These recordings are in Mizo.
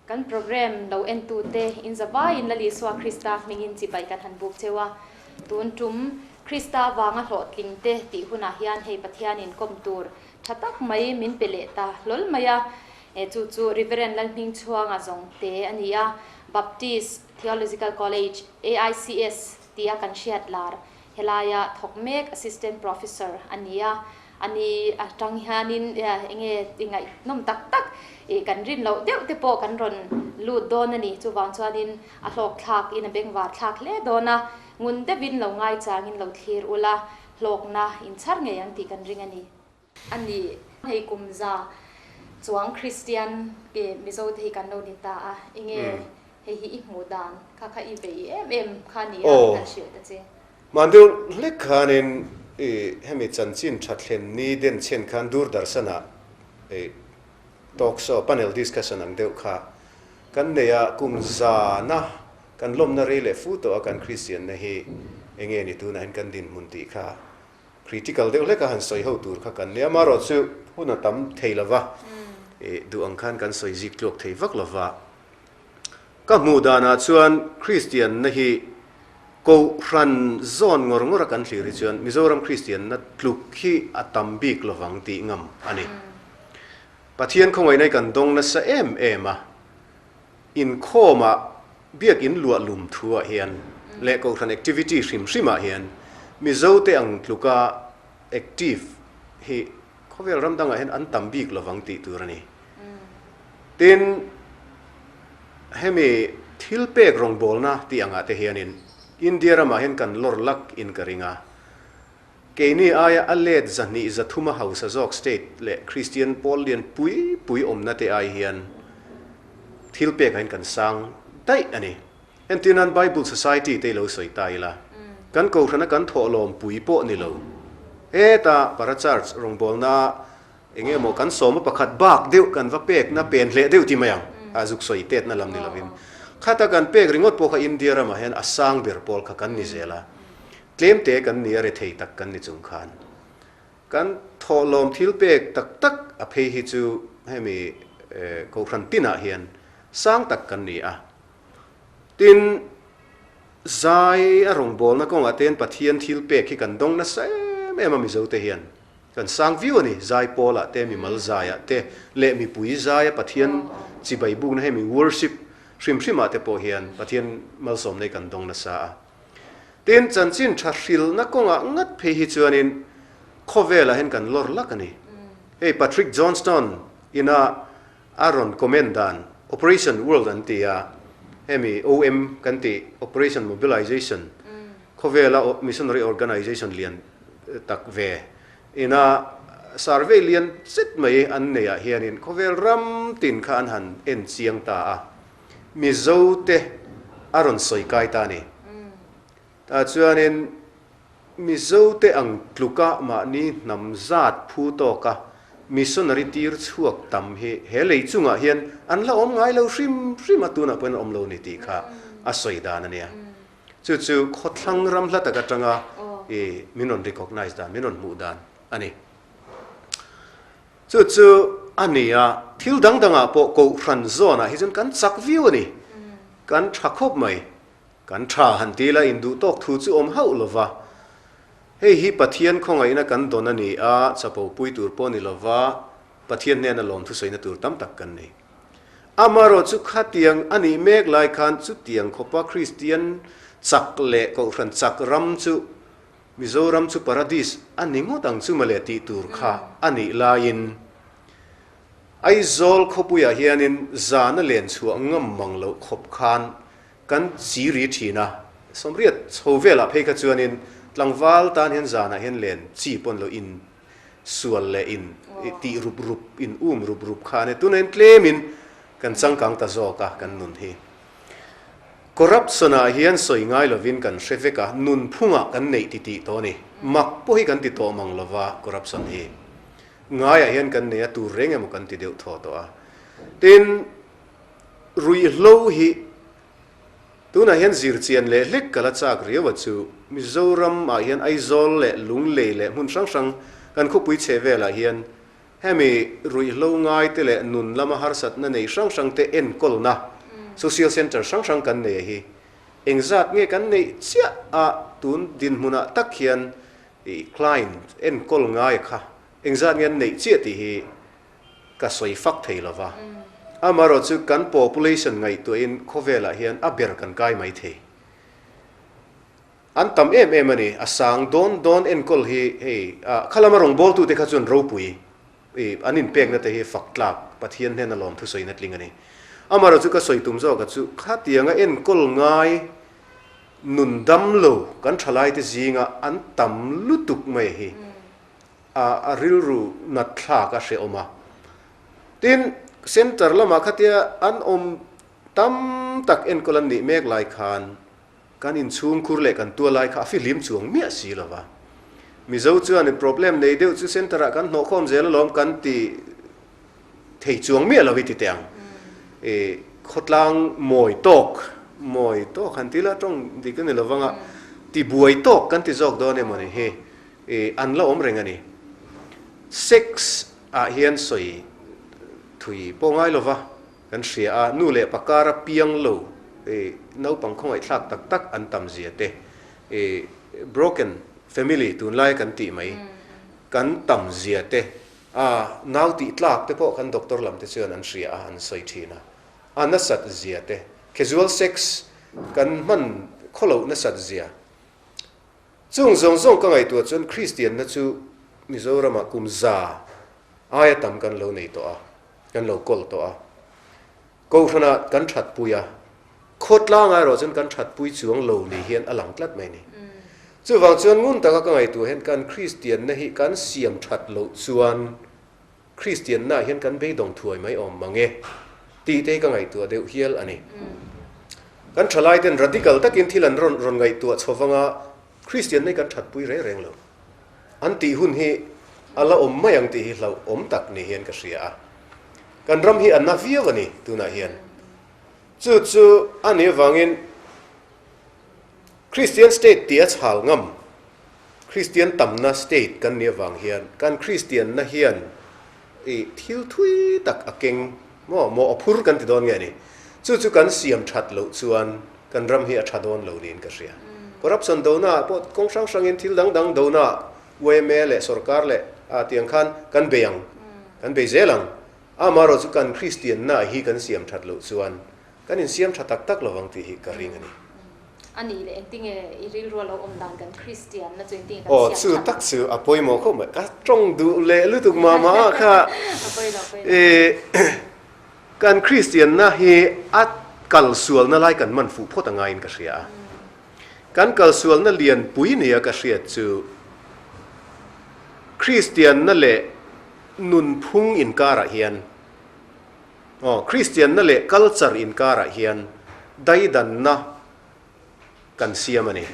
Kan programme lo entute in zavaiin Lal Isua Krista hmingin chibai kan han buk cheu a. Tun tum Krista avanga hlawhtling te tih hunah hian hei Pathianin kawm tur tha tak mai min pe leh ta hlawl mai a. Chu chu Reverend Lalhmingchhuanga zawng te a ni a, Baptist Theological College, AICS, tia kan hriat lar helaia thawk mek Assistant Professor a ni a. A ni atang hianin enge i ngaihnawm tak tak i kan rin loh deuh te pawh kan rawn lut dawn a ni. Chuvang chuanin a hlawk thlak in a bengvar thlak hle dawn a, ngun deuhin lo ngaichangin lo thlir ula, hlawkna in chhar ngei ang tih kan ring a ni. A ni, hei kum za chuang Kristian ke Mizo te hi kan lo ni ta a, enge hei hi i hmuh dan kha kha i vei em em kha ni a kan hrilh ta che. Mandir hlek khanin i hemi chanchin tha thlen ni den chhen khan Doordarshan-ah i talk show, panel discussion ang deuh kha kan nei a, kum zana kan lawmna rei leh fu tawh a kan Kristianna hi enge ni tunah hian kan dinhmun tih kha critical deuh hlek a han sawi ho tur kha kan nia. Amaherawhchu hun a tam thei lova, i duh ang khan kan sawi zik tluak thei vak lova. Ka hmuh danah chuan Kristianna hi Kohhran zawn ngawr ngawra kan thlir hi chuan Mizoram Kristianna tluk hi a tam bik lovang tih ngam a ni. Pathian khawngaihna hi kan dawng nasa em em a, inkhawmah biakin luah lum thuah hian leh Kohhran activity hrim hrimah hian Mizote ang tluka active hi khawvel ram dangah hian an tam bik lovang tih tur a ni. Tin, hemi thil pek rawngbawlna tih angah te hianin India ramah hian kan lawr lak in ka ring a. Keini aia a let 200 300 a hausa zawk state leh Kristian pawl lian pui pui awmna te ai hian thil pekah hian kan sang daih a ni. Entir nan Bible Society te i lo sawi ta ila, kan kohhrana kan thawhlawm pui pawh ni lo. Heta para church rawngbawlna Eng emaw kan sawma pakhat bak deuh kan va pekna pen hleh deuh ti mai ang, a zuk sawi tetna lam ni lovin. Khata kan pek ringawt pawh kha India ramah hian a sang ber pawl kha kan ni zel a, tlemte kan ni a rethei tak kan ni chung khan. Kan thawhlawm thil pek tak tak a phei hi chu hemi Kohhran tinah hian sang tak kan ni a. Tin, zai a rawngbawlna kawngah te hian Pathian thil pek hi kan dawng nasa em em a Mizote hian. Kan sang viau a ni, zai pawlah te, mimal zaiah te leh mipui zaia Pathian chibai bukna hemi worship hrim hrimah te pawh hian Pathian malsawmna hi kan dawng nasa a. Tin, chanchin tha hrilhna kawngah ngat phei hi chuanin khawvelah hian kan lawr lak a ni. Hei Patrick Johnston ina a rawn comment dan Operation World an ti a, hemi OM kan tih Operation Mobilization khawvela missionary organization lian tak ve ina survey lian zet mai an nei ah hianin khawvel ram tin kha an han en chiang ta a, Mizo te a rawn sawi kai ta a ni. Tah chuanin Mizo te ang tluka mahni hnam zat phu tawka missionary tir chhuak tam hi he lei chungah hian an la awm ngai lo hrim hrim a, tunah pawhin an awm lo ni tih kha a sawi dan a nia. Chu chu khawthlang ram hla tak atanga i min rawn recognize dan, min rawn hmuh dan a ni. Chu chu a ni a, thil dang dangah pawh Kohhran zawnah hi chuan kan chak viau a ni. Kan tha khawp mai. Kan tha han ti la induh tawk thu chu awm hauh lova. Hei hi Pathian khawngaihna kan dawn a ni a, chapo pui tur pawh ni lova Pathian hnena lawm thusawina tur tam tak kan nei. Amaherawh chu khatiang a nih mek lai khan chutiang khawpa Kristian chak leh Kohhran chak ram chu Mizoram chu Paradis a ni ngawt ang chu mawle tih tur kha a nih laiin Aizawl khawpuiah hianin zana len chhuah ngam mang loh khawp khan kan chi ri thin a, 80 chho velah phei kha chuanin tlangval tan hian zanah hian len chi pawn lo in Sual leh in tih rup rup, in um rup rup kha a ni. Tunah hian tlemin kan changkang ta zawk a kan nun hi. Corruption ah hian sawi ngai lovin kan hre vek a, nunphungah kan neih ti tih tawh a ni. Mak pawh hi kan ti tawh mang lova corruption hi. Ngaiah hian kan nei a, tur reng emaw kan ti deuh thaw tawh a. Tin, ruihhlo hi Tunah hian zirchian leh hlek ka la chak riau a chu Mizoram ah hian Aizawl leh Lunglei leh hmun hrang hrang kan khawpui chheh velah hian Hemi ruihhlo ngaite leh nun lama harsatna nei hrang hrangte enkawlna social centre hrang hrang kan nei a hi engzat nge kan neih chiah a tun dinhmunah tak hian i client enkawl ngai kha engzat nge an neih chiah tih hi ka sawi fak thei lo va. Amaherawh chu kan population ngaihtuahin khawvelah hian a ber kan kai mai thei. An tam em em a ni. A sang dawn dawn enkawl hi hei kha lama rawngbawltute kha chuan ropui i an inpekna te hi fak tlak Pathian hnena lawm thusawina tling a ni. Amaherawh chu ka sawi tum zawk a chu khatianga enkawl ngai nun dam lo kan thalaite zinga an tam lutuk mai hi a rilru nat thlak a hrehawm a. Tin, centre lamah khatia an awm tam tak enkawl an nih mek lai khan Kan inchhungkhur leh kan tua lai kha a fihlim chuang miah si lo va. Mizo chuan in problem nei deuh chu centre ah kan hnawhkhawm zel alawm kan ti thei chuang miah lo i ti teh ang. I khawtlang mawi tawk, mawi tawk han ti la tawng dik a ni lo vang a, ti buai tawk kan ti zawk dawn emaw ni hi i an la awm reng a ni. Sex ah hian sawi thui pawh ngai lo va. Kan hria a, nu leh pa kara piang lo i naupang khawngaihthlak tak tak an tam zia te, i broken family tunlai kan tih mai kan tam zia te, a nau tih tlak te pawh kan doctor lam te chuan an hria a, an sawi thin a, a nasat zia te, casual sex kan hman khawloh nasat zia. Chung zawng zawng ka ngaihtuah chuan Kristianna chu Mizoramah kum za aia tam kan lo nei tawh a. Kan lo kawl tawh a, Kohhranah kan thatpui a, khawtlangah erawh chuan kan thatpui chuang lo ni hian a lang tlat mai a ni. Chuvang chuan ngun taka ka ngaihtuah hian kan Kristianna hi kan siam that loh chuan Kristiannaah hian kan beidawng thuai mai awm mang e tih te hi ka ngaihtuah deuh hial a ni. Kan thalaiten radical takin thil an rawn rawn ngaihtuah chho vanga Kristianna hi kan thatpui reng reng lo. An tih hun hi a la awm mai ang tih hi hlauhawm tak ni hian ka hria a. Kan ram hi a na viau a ni tunah hian. Chu chu a nih avangin Kristian state tih a chhal ngam, Kristian tamna state kan nih avang hian kan Kristianna hian i thil thui tak a keng maw, maw a phur kan ti dawn nge ni. Chu chu kan siam that loh chuan kan ram hi a tha dawn lo niin ka hria. Corruption dona ah pawh kawng hrang hrangin thil dang dang dona ah yma leh sorkar leh ah tiang khan kan bei ang, kan bei zel ang. Amaherawh chu kan Kristianna hi kan siam that loh chuan kan insiam tha tak tak lovang tih hi ka ring a ni. A nih leh engtinge i rilru a lo awm dan kan Kristianna chu engtinge kan Aw siam chu that tak chu a pawimawh khawp mai. Ka tawng duh leh lutuk mah mah a kha. A pawilo a pawilo. Kan Kristianna hi a kalsualna lai kan man fuh phawt a ngaiin ka hria a. Kan kalsualna lianpui nia ka hriat chu Kristianna leh nunphung inkarah hian, aw, Kristianna leh culture inkarah hian daidanna kan siam a ni.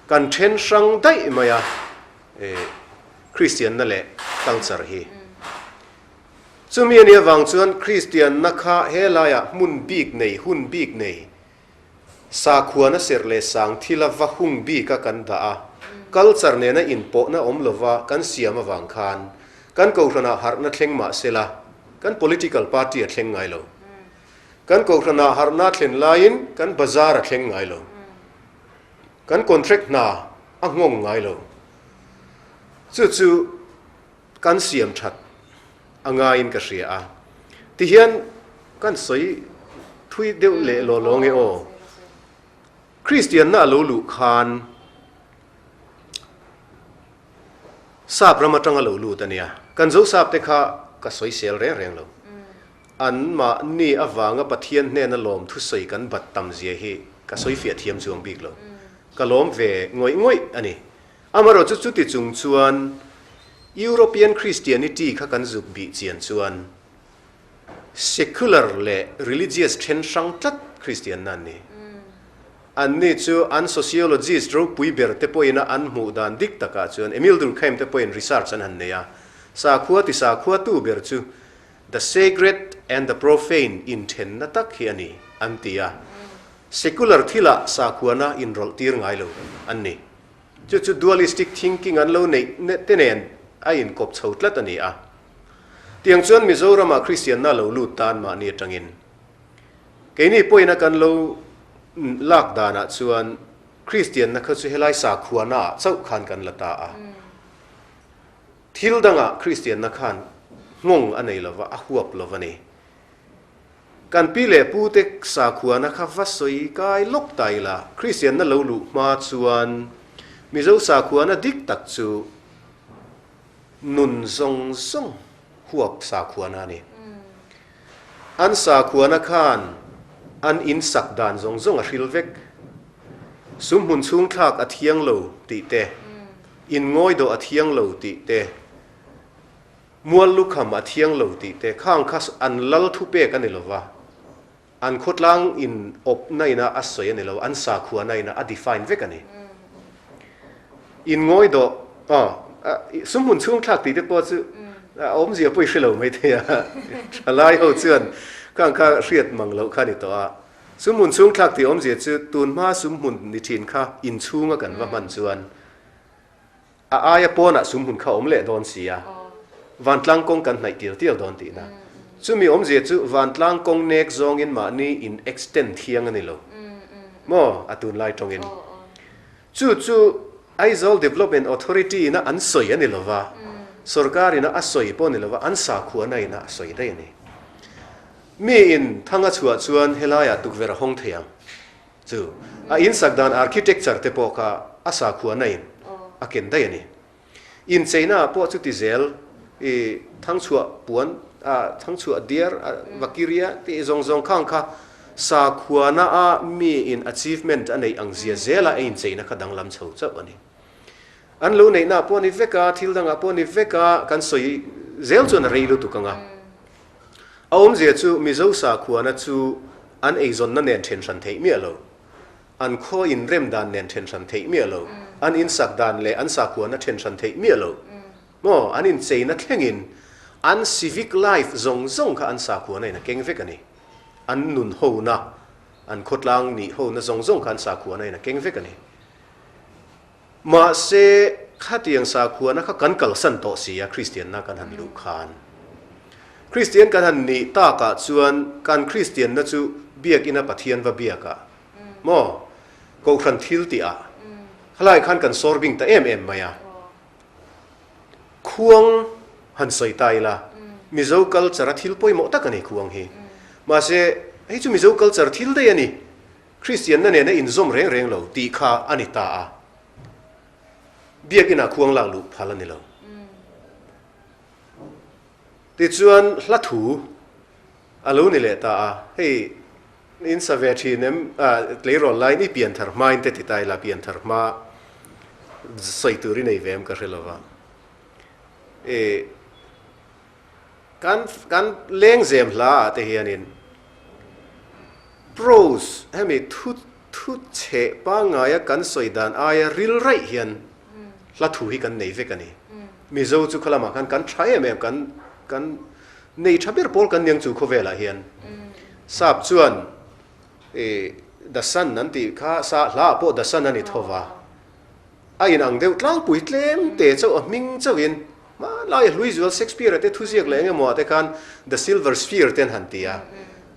Kan then hrang daih mai a, Kristianna leh culture hi. Chumi a nih avang chuan Kristianna kha helaiah hmun bik nei, hun bik nei, sakhuana serh leh sang thila va hung bika kan dah a, culture nena inpawhna awm lova kan siam avang khan kan kohhranah harhna thleng mah sela kan political party a thleng ngai lo. Kan kohhranah harhna a thlen laiin kan bazar a thleng ngai lo. Kan contract hna a nghawng ngai lo. Chu chu. Kan siam that a ngaiin ka hria a, tihian kan sawi thui deuh leh law law nge aw. Kristianna a lo luh khan Sap ram atanga lo lut a nia, kan Zosap te kha ka sawi sel reng reng lo. An mahni avanga Pathian hnena lawm thusawi kan bat tam zia hi ka sawi fiah thiam chuang bik lo. Ka lawm ve ngawih ngawih a ni. Amaherawh chu chuti chung chuan European Christianity kha kan zuk bih chian chuan secular leh religious then hrang tlat Christianna an ni. Anni chu an sociologist ropui ber te pawhin a an hmuh dan dik takah chuan Emile Durkheim te pawhin research an han nei a, sakhua ti sakhua tu ber chu the sacred and the profane inthenna tak hi a ni an ti a, secular thilah sakhuana inrawlh tir ngai lo an ni. Chu chu dualistic thinking an lo neih te nen a inkawp chho tlat a ni a. Tiang chuan Mizoramah Kristianna lo lut tan mahni atangin keini pawhin a kan lo lak danah chuan Kristianna kha chu helai sakhuana ah chauh khan kan la ta a. Thil dangah Kristianna khan nghawng a nei lova, a huap lova ni. Kan pi leh pute sakhuana kha va sawi kai lawk ta ila, Kristianna lo luh hma chuan Mizo sakhuana dik tak chu nun zawng zawng huap sakhuana a ni. An sakhuana khan an in sak dan zawng zawng a hril vek. Sumhmun chhung thlak a thiang lo tih te, in ngawi dawh a thiang lo tih te, mual lukham a thiang lo tih te khang kha an lal thupek a ni lo va, an khawtlang in awpna ina a sawi a ni lo, an sakhuana ina a define vek a ni. In ngawi dawh, aw, sumhmun chhung thlak tih te pawh chu a awmzia pawh i hre lo maithei a, thalai ho chuan khang kha hriat mang loh kha a ni tawh a. Sumhmun chhung thlak tih awmzia chu tunhma sumhmun ni thin kha inchhunga kan va hman chuan a aia pawnah sumhmun kha awm leh dawn si a, vantlang kawng kan hnaih tir tir dawn tihna. Chumi awmzia chu vantlang kawng nek zawngin mahni in extend thiang a ni lo maw a tunlai tawngin. Chu chu Aizawl Development Authority ina an sawi a ni lo va, sorkar ina a sawi pawh a ni lo va, an sakhuana ina a sawi daih a ni. Mi in thang a chhuah chuan helaiah tukverh a hawng thei ang chu. A in sak dan architecture te pawh kha a sakhuana in a ken daih a ni. Incheina ah pawh chuti zel i thangchhuah puan a thangchhuah diar a vakiria tih zawng zawng khang kha sakhuana a mi in achievement a neih ang zia zela a incheina kha danglam chho chauh a ni. An lo neihna ah pawh a ni vek a, thil dangah pawh a ni vek a, kan sawi zel chuan a rei lutuk ang a. A awmzia chu Mizo sakhuana chu an eizawnna nen then hran theih miah lo, an khaw inrem dan nen then hran theih miah lo, an insak dan leh an sakhuana then hran theih miah lo maw, an incheina thlengin an civic life zawng zawng kha an sakhuana in a keng vek a ni. An nun hona, an khawtlang nih hona zawng zawng kha an sakhuana in a keng vek a ni. Mahse, khatiang sakhuana kha kan kalsan tawh si a, Kristianna kan han luh khan. Kristian kan han nih takah chuan kan Kristianna chu biakina Pathian va biakah maw, Kohhran thil tihah khalai khan kan sawr bing ta em em mai a. Khuang han sawi ta ila, Mizo culture a thil pawimawh tak a ni khuang hi. Mahse, hei chu Mizo culture thil daih a ni. Kristianna nena inzawm reng reng lo tih kha a ni ta a, biakinah khuang lak luh phal a ni lo. Tichuan hla thu a lo ni leh ta a, hei in sa ve thin em, tleirawl laiin i pianthar hmain te ti ta ila, pianthar hma sawi tur i nei ve em ka hre lo va. Kan kan lengzem hla ah te hianin prose hemi thu thu chheh pangngaia kan sawi dan aia ril raih hian hla thu hi kan nei vek a ni. Mizo chu khalamah khan kan tha em em kan kan nei tha ber pawl kan niang chu khawvelah hian sap chuan ih the sun an tih kha sa hla ah pawh the sun a ni tho va. A inang deuh tlangpui tlem te chauh a hming chauhin hmanlai a hlui zual Shakespeare-a te thuziak leh eng emaw ah te khan The Silver Sphere te an han ti a,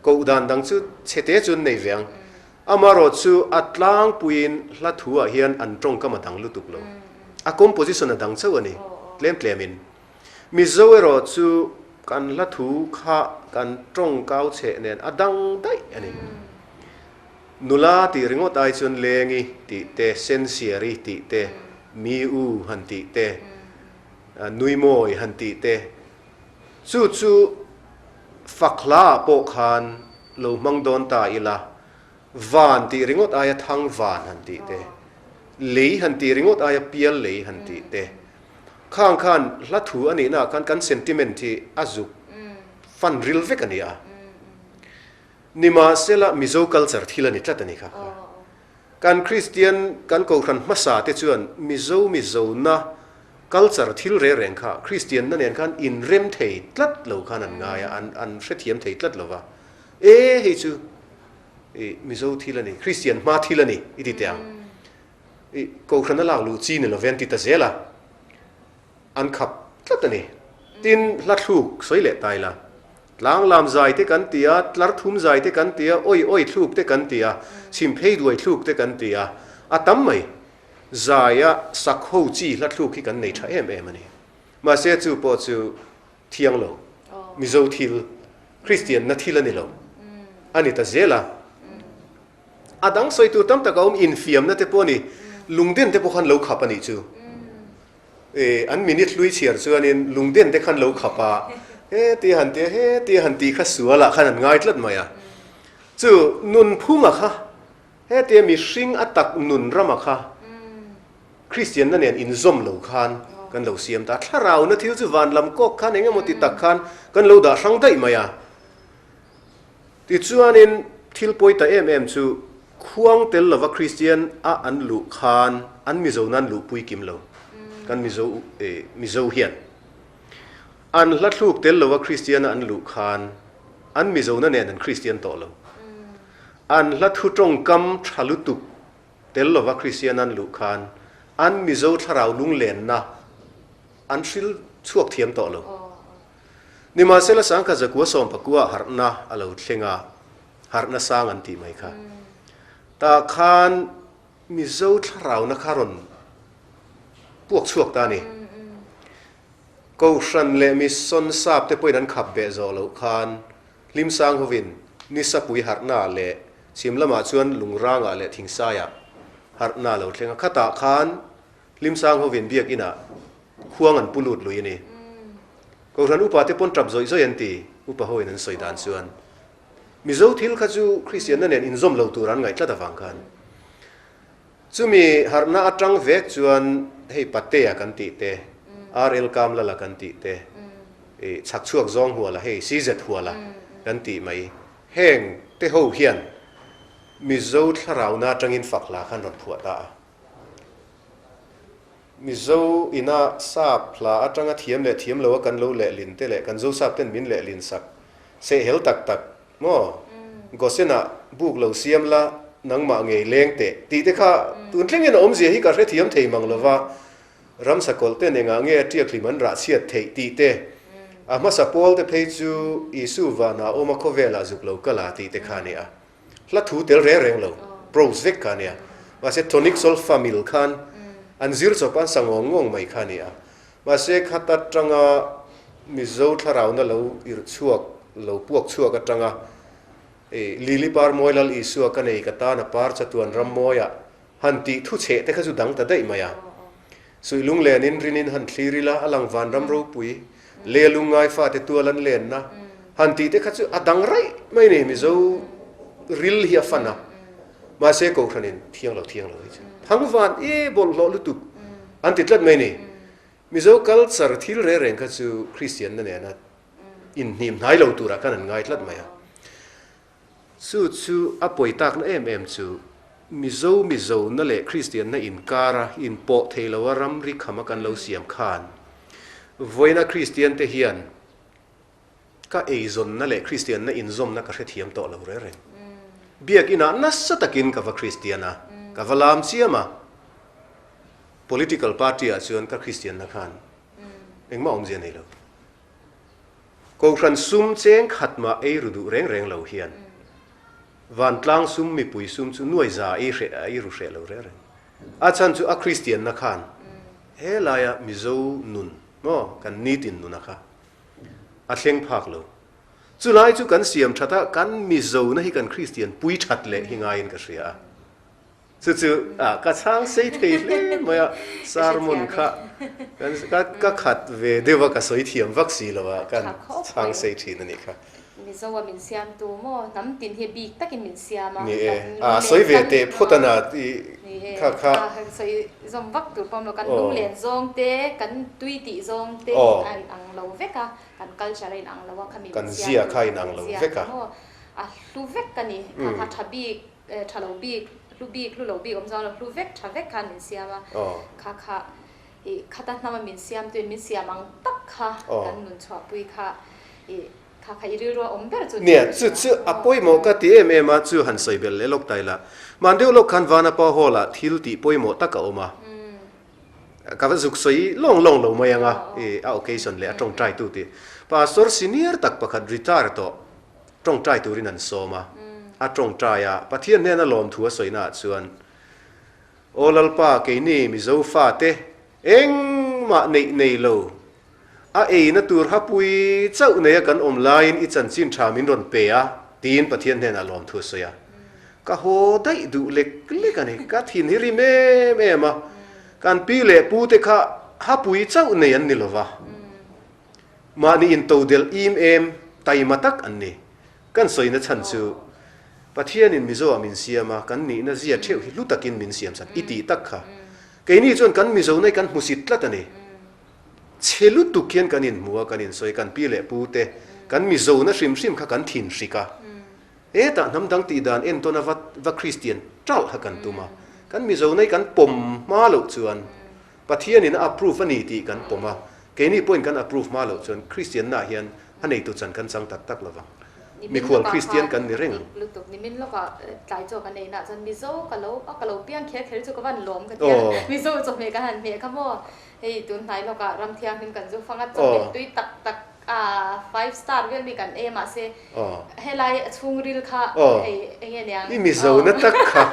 koh dan dang chu chhe te chu an nei ve ang. Amarawh chu a tlangpuiin hla thu ah hian an tawngkam a dang lutuk lo. A composition a dang chauh a ni, tlem tlemin. Mizo erawh chu kan hla thu kha kan tawngkau chheh nen a dang daih a ni. Nula tih ringawt ai chuan Lengi tih te, Sensiari tih te, Mi u han tih te, Nuimawi han tih te, chu chu fak hla ah pawh khan lo hmang dawn ta ila, Van tih ringawt aia thang van han tih te, lei han tih ringawt aia pial lei han tih te, khang khan hla thu a nihna ah khan kan sentiment hi a zuk fan ril vek a ni a. Nimahsela Mizo culture thil a ni tlat a ni kha kha. Kan Kristian kan Kohhran hmasa te chuan Mizo Mizona culture thil reng reng kha Kristianna nen khan inrem thei tlat lo khan an ngai a, an an hrethiam thei tlat lo va. E hei chu i Mizo thil a ni, Kristian hma thil a ni i ti teh ang. I Kohhrana lak luh chi ni lo ve an ti ta zel a. An khap tlat a ni. Tin, hla thluk sawi leh ta ila, tlanglam zai te kan ti a, tlar thum zai te kan ti a, awi awi thluk te kan ti a, chhim phei duai thluk te kan ti a, a tam mai. Zaia sak ho chi hla thluk hi kan nei tha em em a ni. Mahse chu pawh chu thiang lo, Mizo thil, Kristianna thil a ni lo, a ni ta zel a. A dang sawi tur tam tak a awm, infiamna te pawh a ni, lungden te pawh khan lo khap a nih chu. E, an minute hlui chhiar chuanin lungden te khan lo khap a, he tia han tia, he tia han tih kha sualah khan an ngai tlat mai a. Chu nunphunga kha, hetia mihring a tak nun rama kha, Kristianna nen inzawm lo khan kan lo siam ta. Thlarauna thil chu van lam kawk khan eng emaw ti tak khan kan lo dah hrang daih mai a. Tichuanin thil pawi ta em em chu khuang tel lova Kristian a an luh khan an Mizo nan luh pui kim lo. Kan Mizo Mizo hian an hla thluk tel lova Kristian a an luh khan an Mizona nen an Kristian tawh lo. An hla thu tawngkam tha lutuk tel lova Kristian an luh khan an Mizo thlarau lunglenna an hril chhuak thiam tawh lo. Nimahsela sangkhat zakua sawmpakua harhna a lo thleng a, harhna sang an tih mai kha. Tah khan Mizo thlarauna kha rawn puak chhuak ta a ni. Kohhran leh mission sap te pawhin an khap beh zawh loh khan Hlimsang hovin Nisapui harhna leh chhim lamah chuan Lungrangah leh Thingsaiah harhna a lo thleng a. Khatah khan Hlimsang hovin biakinah khuang an pu lut lui a ni. Kohhran upa te pawn tap zawih zawih an ti, upa hoin an sawi dan chuan. Mizo thil kha chu Kristianna nen inzawm lo tur an ngaih tlat avang khan. Chumi harhna atang vek chuan hei Patea kan tih te, RL Kamlala kan tih te, ih chhakchhuak zawng huala hei CZ huala kan tih mai. Heng te ho hian Mizo thlarauna atangin fak hla khan rawn phuah ta a. Mizo ina sap hla atanga thiam leh thiam loa kan lo lehlin te leh kan Zosap ten min lehlin sak sehhel tak tak maw? Gosen-ah buk lo siam la nangmah ngei leng teh tih te kha tun thlengin a awmzia hi ka hrethiam thei mang lova, ramsa kawlh ten engah nge a tiak hlim an rah chhiat theih tih te, a hmasa pawl te phei chu Isu vanah awm a khawvelah zuk lo kal a tih te kha a ni a. Hla thu tel reng reng lo, prose vek kha a nia. Mahse tonic sol fa mil khan an zir chawp a, an sa ngawng ngawng mai kha a ni a. Mahse khat atanga Mizo thlarauna lo irh chhuak, lo puak chhuak atanga i Lili par mawi Lal Isua ka nei ka tan a par chatuan ram mawiah han tih thu chheh te kha chu dang ta daih mai a. Suih lunglenin rinin han thlir ila a lang vanram ropui, le lungngai fate tual an lenna han tih te kha chu a dang raih mai ni, Mizo ril hi a fan a, mahse Kohhranin thiang lo thiang lo hi chu thang van e bawlhhlawh lutuk an ti tlat mai ni. Mizo culture thil reng reng kha chu Kristianna nena inhnim hnai lo turah khan an ngai tlat mai a. Chu chu a pawi takna em em chu Mizo Mizona leh Kristianna inkara inpawh thei loa ramri khama kan lo siam khan vawiina Kristian te hian ka eizawnna leh Kristianna inzawmna ka hrethiam tawh lo reng reng. Biakinah nasa takin ka va Kristian a, ka va lam chiam a, political party ah chuan ka Kristianna khan engmah awmzia nei lo. Kohhran sum cheng khat mah ei ru duh reng reng lo hian vantlang sum mipui sum chu nuai za ei hreh a ei ru hreh lo reng reng. A chhan chu a Kristianna khan he laia Mizo nun maw kan nitin nuna kha a thleng phak lo. Chulai chu kan siam that a kan Mizona hi kan Kristian pui that leh hi ngaiin ka hria a. Chu chu ka chhang sei thei hle mai a, sermon kha ka khat ve deuh a, ka sawi thiam vak si lo a, ka chhang sei thin a nih kha. Mizo a min siam tu maw, hnam tin hi bik takin min siam a. Ni e, a sawi ve teh phawt a na tih kha kha. Ni e, sawi zawm vak tur pawh awm lo, kan lunglen zawng te, kan tui tih zawng te a inang lo vek a, kan culture a inang lo a, kha mi min siam tu kha inang lo vek a. A hlu vek a ni, kha kha tha bik. Tha lo bik, hlu bik, hlu lo bik awm zau lo, hlu vek, tha vek khan min siam a, kha kha i khata hnama min siam tuin min siam ang tak kha kan nun chhuahpui kha i kha kha i rilru a awm ber chu Nia, chu chu a pawimawh ka ti em em a, chu han sawi belh leh lawk ta ila. Mahni deuh lawk khan Vanapa Hall ah thil tih pawimawh tak a awm a. Ka va zuk sawi lawng lawng lo mai ang a, i a occasion leh a tawngtai tu tih. Pastor senior tak pakhat retire tawh tawngtai turin an sawm a, a tawngtai a, Pathian hnena lawmthu a sawina ah chuan, Aw Lalpa keini Mizo fate engmah neih nei lo, a eina tur hapui chauh neia kan awm laiin i chanchin tha min rawn pe a, tiin Pathian hnenah lawmthu a sawi a. Ka haw daih duh lek lek a ni, ka thin hi rim em em a, kan pi leh pu te kha hapui chauh nei an ni lo va, mahni intodelh im em taima tak an ni. Kan sawina chhan chu Pathianin Mizoah min siam a, kan nihna zia theuh hi hlu takin min siam sak i tih tak kha. Keini chuan kan Mizo-na hi kan hmusit tlat a ni. Chhe lutuk hian kan inhmu a, kan insawi, kan pi leh pu te, kan Mizo-na hrim hrim kha kan thin hrik a. Hetah hnam dang tih dan entawn a va va Kristian talh kha kan tum a. Kan Mizo-na hi kan pawm hma loh chuan Pathianin a approve a ni tih kan pawm a, keini pawhin kan approve hma loh chuan Kristianna hian a neitu chan kan chang tak tak lovang. Mikhual Kristian kan ni reng ang. Lutuk, nimin lawkah tlai chaw kan einah chuan Mizo ka lo a ka lo piang kher kher chu ka van lawm ka tia, Mizo chawhmeh ka han hmeh kha maw, hei tun hnai lawkah ram thianghlim kan zu fang a, chawhmeh tui tak tak a five star vel mi kan ei a mahse helai a chhungril kha hei enge niang I Mizo na tak kha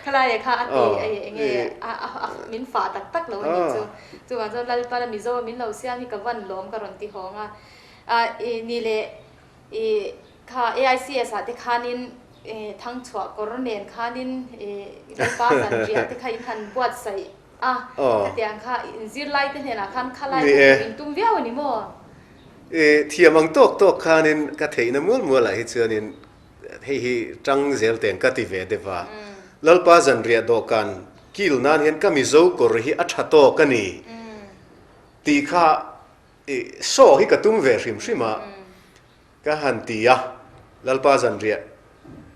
khalai kha a ti hei enge a min fah tak tak lo a nih chu chuvang chuan Lalpala Mizo min lo siam hi ka van lawm ka rawn ti hawng a a i ni leh i kha AICS ah te khanin thangchhuah kawr nen khanin i Lalpa zanriah te kha in han buatsaih A, khatiang kha in zirlai te hnenah khan khalai kha hmuh in tum viau a ni maw? I thiam ang tawk tawk khanin ka theihna mual mualah hi chuanin hei hi tang zel teng ka ti ve deuh a. Lalpa zanriah dawhkan kil nan hian ka Mizo kawr hi a tha tawk a ni tih kha i saw hi ka tum ve hrim hrim a, ka han ti a, Lalpa zanriah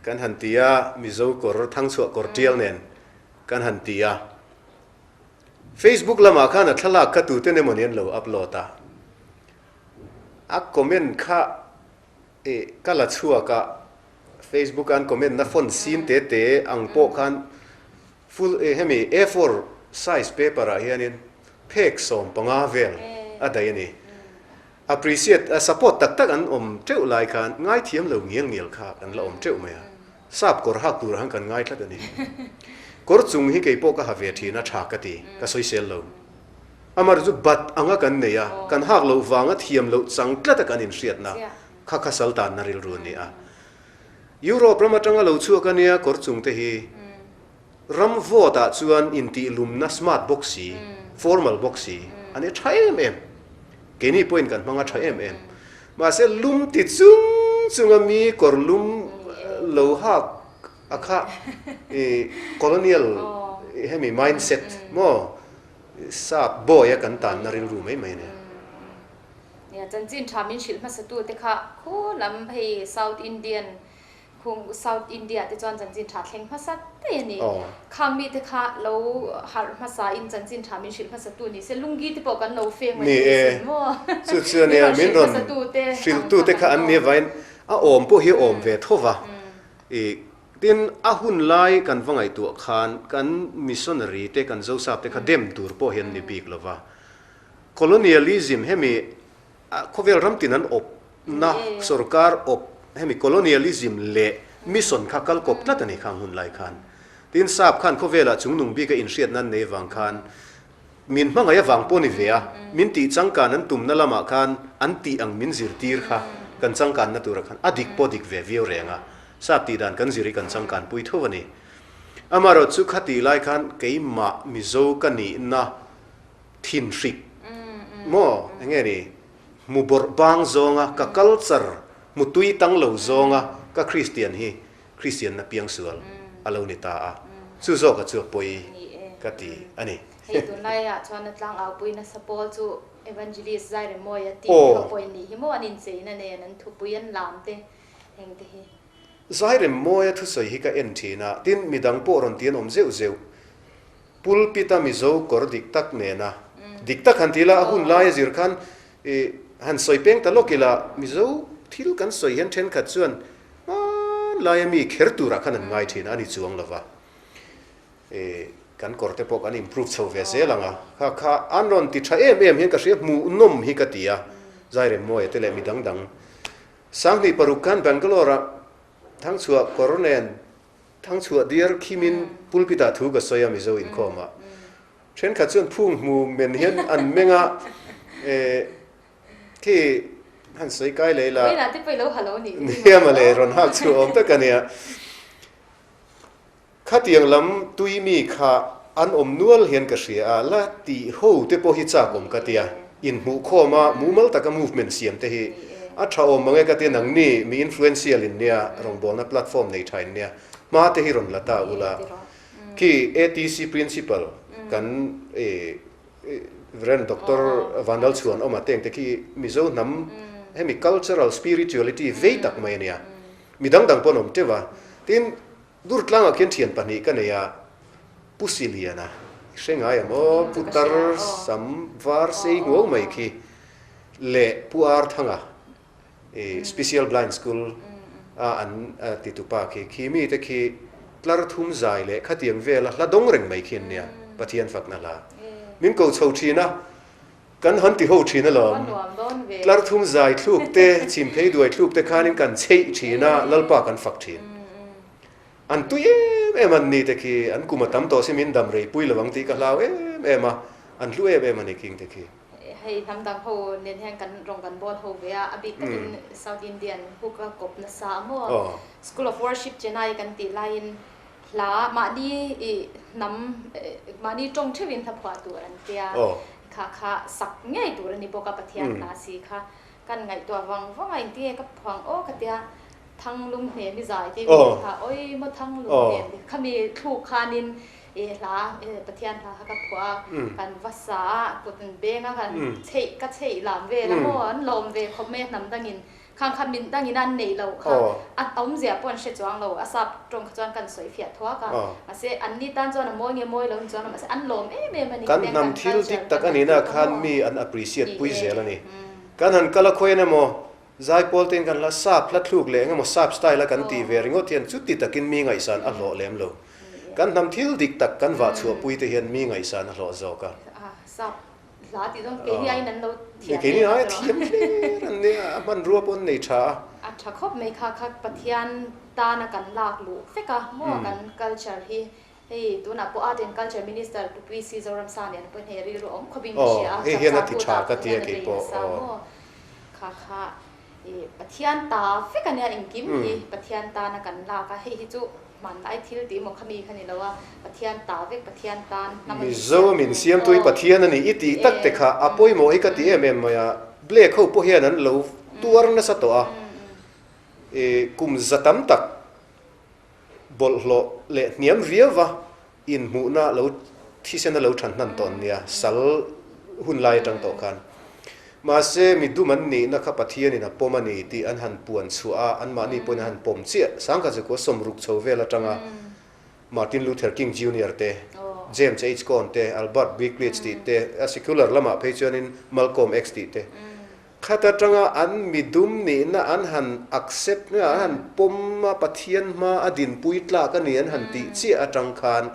kan han ti a, Mizo kawr thangchhuah kawr tial nen kan han ti a. Facebook lamah khan a thlalak kha tuten emawni an lo upload a, a comment kha ih ka la chhuak a, Facebook a an comment na font sin te te ang pawh khan full ih hemi A4 size paper ah hianin phek 15 vel a daih a ni. Appreciate a support tak tak an awm teuh lai khan ngaithiam lo ngial ngial kha kan la awm teuh mai a. Sap kawr hak tur han kan ngai tlat a ni. Kawr chung hi kei pawh ka ha ve thin a tha ka ti, ka sawisel lo. Amar chu bat anga kan nei a, kan hak loh vanga thiam loh chang tlat a kan inhriatna kha kha sal tanna rilru a ni a. Europe ram atanga lo chhuak a nia kawr chung te hi. Ram vote ah chuan intihlumna smart bawk si, formal bawk si an e tha em em. Keini pawhin kan hmang a tha em em. Mahse lum ti chung chunga mi kawr lum lo hak a kha i colonial hemi mindset maw sap bawi a kan tanna rilru mai mai a nia. Nia, chanchin tha min hrilh hmasatu te kha khu lam hei South Indian Khung South India te chuan chanchin tha thleng hmasa daih a ni. Khang mite kha lo harh hmasa in chanchin tha min hrilh hmasa tu ni se lungi te pawh kan lo feng mai thei sin maw? Chu chu a nia, min rawn hrilh tu te kha an nia vain a awm pawh hi a awm ve tho va. I tin a hun lai kan va ngaihtuah khan kan missionary te kan Zosap te kha dem tur pawh hi an ni bik lo va. Colonialism hemi Khawvel ram tin an awp na sorkar awp hemi colonialism leh mission kha kal kawp tlat a ni khang hun lai khan. Tin sap khan khawvelah chungnung bika inhriatna an nei vang khan min hmangaih avang pawh ni ve a, min tih changkan an tumna lamah khan an tih ang min zirtir kha kan changkanna turah khan a dik pawh dik ve viau reng a, sap tih dan kan zir hi kan changkan pui tho a ni. Amaherawhchu chu khatih lai khan keimah Mizo ka nihna Thin hrik maw enge ni hmu bawrh bang zawnga ka culture hmu tui tang lo zawnga ka Kristian hi Kristianna piangsual a lo ni ta a, chu zawka chu a pawi ka ti a ni. Hei tunlaiah chuan a tlangaupuina nasa pawl chu Evangelist Zairemawia tih te ho pawhin nih hi maw an incheina nen an thupui an lam te heng te hi. Zairemawia thusawi hi ka en thin a, tin midang pawh rawn ti an awm zeuh zeuh. Pulpit a Mizo kawr dik tak nena dik tak han ti ila, a hun lai a zir khan i han sawi peng ta lawk ila, Mizo thil kan sawi hian thenkhat chuan hmanlai a mi kher turah khan an ngai thin a, a ni chuang lova. I. Kan kawr te pawh kan improve chho ve zel ang a, kha kha an rawn ti tha em em hian ka hria hmuhnawm hi ka ti a, Zairemmawia te leh mi dang dang 2006 khan Bangalore ah Thangchhuah kawr nen Thangchhuah diar khimin pulpit ah thu ka sawi a Mizo inkhawm ah thenkhat chuan phung hmu men hian an meng a, eh khi han sawi kai leh ila nia mawle rawn hak chhuah awm tak a nia. Khatiang lam tui mi kha an awm nual hian ka hria a, la tih ho te pawh hi chak awm ka tia, inhmuhkhawm a mumal taka movement siam te hi a tha awm mang e ka tia, nangni mi influential in nia, rawngbawlna platform nei tha in nia, hma te hi rawn la ta ula, khi ATC principal kan Rev Doctor Vanlalchhuan awm a teng te khi Mizo hnam hemi cultural spirituality vei tak mai a nia, mi dang dang pawh an awm teuh a, tin Durtlangah khian thian pahnih ka nei a, Pu Siliana i hre ngai ang aw, Pu Tar Sam var sei nguau mai khi leh Pu Arthanga i Special Blind School a an titupa khi, khi mite khi tlar thum zai leh khatiang vela hla dawng reng mai khi an nia, Pathian fakna hla. Min ko chho thin a, kan han ti ho thin alawm. Tlar thum zai thluk te, chhim phei duai thluk te khanin kan chheih thin a, Lalpa kan fak thin. An tui em em an ni te khi, an kum a tam tawh si min dam rei pui lo ang tih ka hlau em em a, an hlu em em a ni khing te khi. Hei hnam dang ho nen hian kan rawng kan bawl ho ve a, a bik takin South Indian hook a kawp nasa a maw? School of Worship Chennai kan tih laiin hla mahni i hnam mahni tawng theuhin hla phuah tur an tia, kha kha sak ngei tur a ni bawk a Pathian hla si kha kan ngaihtuah vang vang a engtinge ka phuang aw ka tia Thanglung hnem i zai tih mi kha awi maw Thanglung hnem tih khami thluk khanin i hla Pathian hla kha ka phuah a kan va sa a kut an beng a kan chheih ka chheih lam vel a maw an lawm ve khawp mai a hnam dangin khang kha min dangin an neih loh kha a awmzia pawh an hre chuang lo a sap tawng kha chuan kan sawi fiah thuak a mahse an ni tan chuan a mawi nge mawi lo ni chuan mahse an lawm em em a ni Kan hnam thil dik tak a nihna khan mi an appreciate pui zel a ni. Kan han kal a khawiin emaw Zaipawl tein kan hla sap hla thluk leh engemaw sap style a kan tih ve ringawt hian chuti takin mi ngaihsan a hlawh lem lo. Kan hnam thil dik tak kan vah chhuahpui te hian mi ngaihsan a hlawh zawk a. Sap hla tih dawn keini aiin an lo thiam Keini aia thiam hler an nia, a hmanrua pawh an nei tha a. A tha khawp mai kha kha Pathian tana kan lak luh vek a maw kan culture hi Hei tunah pawh Art and Culture Minister Pu PC Zoramsang nen pawhin hei rilru awm khawpin ka hria a, Hei hian a ti tha ka ti a kei pawh aw. Maw kha kha i Pathian ta vek a nia engkim hi Pathian tana kan lak a, hei hi chu hmanlai thil tih emaw khami kha ni lo a, Pathian ta vek Pathian tan hnam a min Mizo a min siamtu hi Pathian a ni i tih tak te kha a pawimawh hi ka ti em em mai a, Black ho pawh hian an lo tuar nasa tawh a, i kum za tam tak Bawlhhlawh leh hniam riauva inhmuhna lo thisena lo than hnan tawh an nia, sal hun lai atang tawh khan. Mahse, mi dum an nihna kha Pathianin a pawm a ni tih an han puan chhuah a, anmahni pawhin an han pawm chiah. Sangkhat Zakua sawmruk chho vel atanga Martin Luther King Junior te, James H. Cone te, Albert Bicklitz tih te, a secular lamah phei chuanin Malcolm X tih te, Khat atanga an midum nihna an han accept nge an han pawm a, Pathian hma a dinpui tlak a ni an han tih chiah atang khan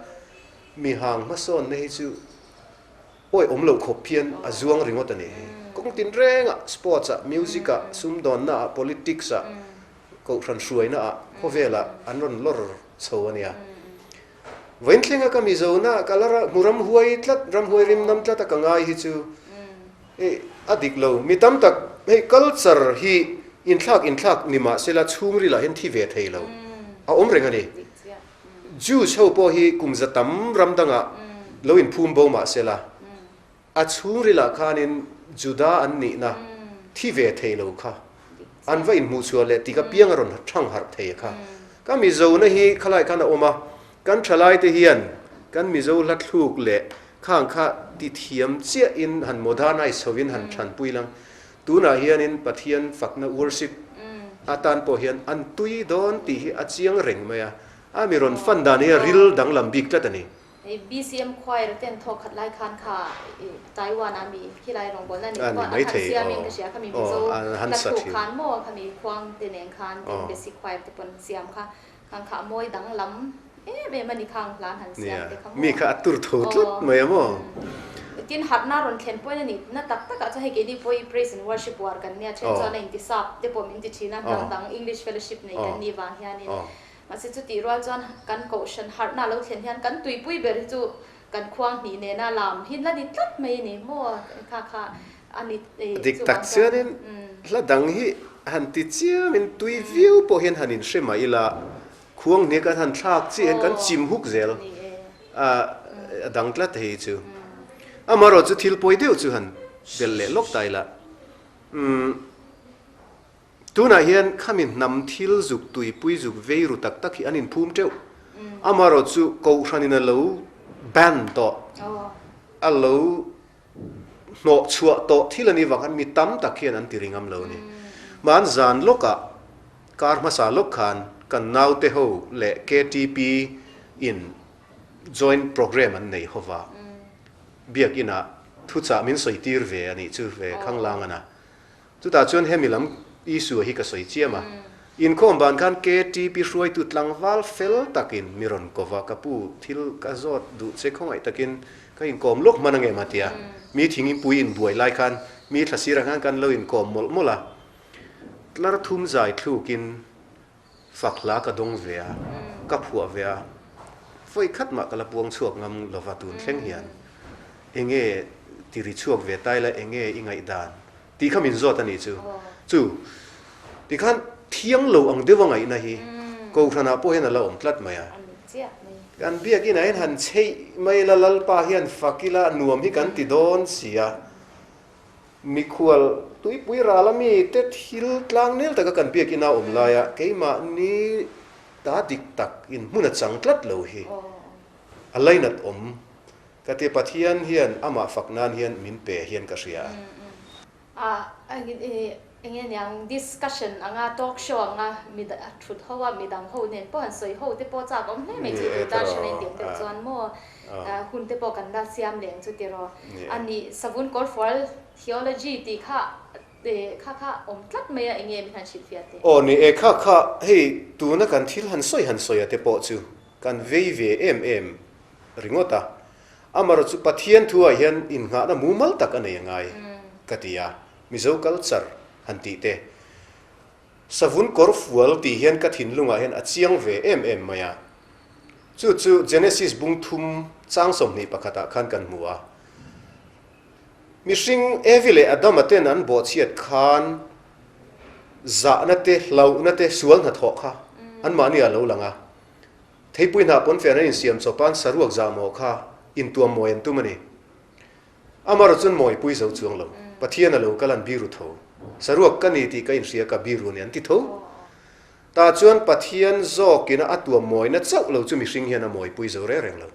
mihang hmasawnna hi chu awi awm loh khawp hian a zuang ringawt a ni. Kawng tinrengah, sports ah, music ah, sumdawnna ah, politics ah, kohhran hruaina ah, khawvelah an rawn lawr chho a nia. Vainthlenga ka Mizona ka la hmu ramhuai tlat, ramhuai rimnam tlat a ka ngai hi chu hei a dik lo. Mi tam tak hei culture hi inthlak inthlak ni mah sela chhungrilah hian thi ve thei lo a awm reng a ni. Jews ho pawh hi kum za tam ram dangah lo inphum bo mah sela A chhungrilah khanin Juda an nihna thi ve thei lo kha an va inhmuhchhuah leh tik apiang a rawn thang harh thei a kha. Ka Mizona hi khalai khan a awm a, kan thalaite hian kan Mizo hla thluk leh khang kha ti thiam chiahin han modernise hovin han thanpui lang. Tunah hianin Pathian fakna worship atan pawh hian an tui dawn tih hi a chiang reng mai a, a mi rawn fan dan hi a ril danglam bik tlat a ni. Hei BCM choir ten thawk khat lai khan kha i Taiwan a mi khilai rawngbawlna ni pawh an han siam in ka hria khami Mizo hla thluk khan maw khami khuang te nen khan tin basic choir te pawn siam kha khang kha a mawi danglam. Em em a ni khang hlan han siam te kha maw? Mi kha a tur tho tlat mai a maw? Tin harhna rawn thlen pawhin a nih na tak takah chuan hei keini pawh hi praise and worship war kan nia then chuan a inti sap te pawh min ti thin a hnam dang English fellowship nei kan nih vang hianin mahse chutih rual chuan kan kohhran harhna lo thlen hian kan tuipui ber hi chu kan khuang hnih nena lam hi la ni tlat mai a ni maw kha kha a ni Dik tak chuanin hla dang hi han ti chiamin tui viau pawh hian han inhre mah ila Khuang hnih kan han thlak chiah hian kan chim huk zel a, a dang tlat hei chu. Amaherawh chu thil pawi deuh chu han belh leh lawk ta ila. Umm tunah hian khami hnam thil zuk tuipui zuk vei ru tak tak hi an inphum teuh. Amaherawh chu Kohhranin a lo ban tawh, a lo hnawh chhuah tawh thil a nih vang khan mi tam tak hian an ti ri ngam lo a ni. Hman zan lawkah kar hmasa lawk khan kan naute ho leh ktp in joint programme an nei hova biakinah thuchah min sawi tir ve a nih chu ve khanglang a na. Chutah chuan hemi lam issue hi ka sawi chiam a. Inkhawm ban khan KTP hruaitu tlangval fel takin mi rawn ko va, ka pu thil ka zawt duh che khawngaih takin ka inkawm lawk hman angem a ti a. Mi thingpui inbuai lai khan mi thlasirah khan kan lo inkawm mawlh mawlh a. Tlar thum zai thlukin Fak hla ka dawng ve a, ka phuah ve a, vawi khat mah ka la puang chhuak ngam lova tun thleng hian enge ti ri chhuak ve tai la enge i ngaihdan tih kha min zawt a nih chu. Chu tikhan thiang lo ang deuh a ngaihna hi Kohhranah pawh hian a la awm tlat mai a. Kan biakinah hian han chheih mai la Lalpa hian fak ila nuam hi kan ti dawn si a. Mikhual tuipui ral a mi te thil tlang nel taka kan biakina awm laia keimahni ta dik tak in hmun a chang tlat lo hi a lainat awm ka ti. Pathian hian amah fak nan hian min pe hian ka hria a. Enge niang discussion anga talk show anga mi thut ho a midang ho nen pawh han sawi ho te pawh chak awm hle mai chu tih tan hran a intiam deuh chuan maw hun te pawh kan la siam leh ang chu tiraw a nih savun kawrfual theology tih kha kha kha awm tlat mai a enge min han hrilhfiah teh. Aw ni e kha kha hei tuna kan thil han sawi han sawi a te pawh chu kan vei ve em em ringawt a amarawh chu Pathian thu ah hian innghahna mumal tak a nei a ngai ka ti a. Mizo culture han tih te, savun kawr fual tih hian ka thinlungah hian a chiang ve em em mai a. Chu chu Genesis bung thum chang 21 ah khan kan hmu a. Mihring Evi leh Adama ten an bawhchhiat khan zahna te, hlauhna te, sual hnathawh kha anmahni ah lo lang a. Theipui hnah pawnfen an insiam chawp a, an saruak zahmawh kha intuam mawi an tum a ni. Amarawh chuan mawipui zo chuang lo. Pathian a lo kal an biru tho. Saruak ka ni tih ka inhria ka biru a ni an ti tho. Tah chuan Pathian zawkina a tuam mawina chauh lo chu mihring hian a mawipui zo reng reng lo.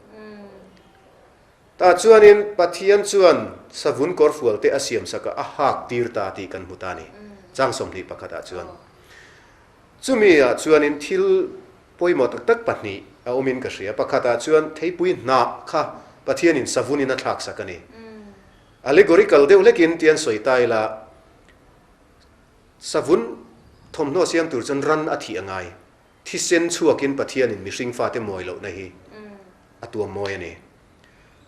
Tah chuanin Pathian chuan savun kawrfual te a siam sak a, a hak tir ta tih kan hmu ta a ni. Chang 21 ah chuan. Chumi ah chuanin thil pawimawh tak tak pahnih a awmin ka hria. Pakhat ah chuan theipui hnah kha Pathianin savunin a thlak sak a ni. Allegorical deuh hlekin ti an sawi ta ila, savun thawmhnaw siam tur chuan ran a thih a ngai. Thisen chhuakin Pathianin mihring fate mawi lohna hi a tuam mawi a ni.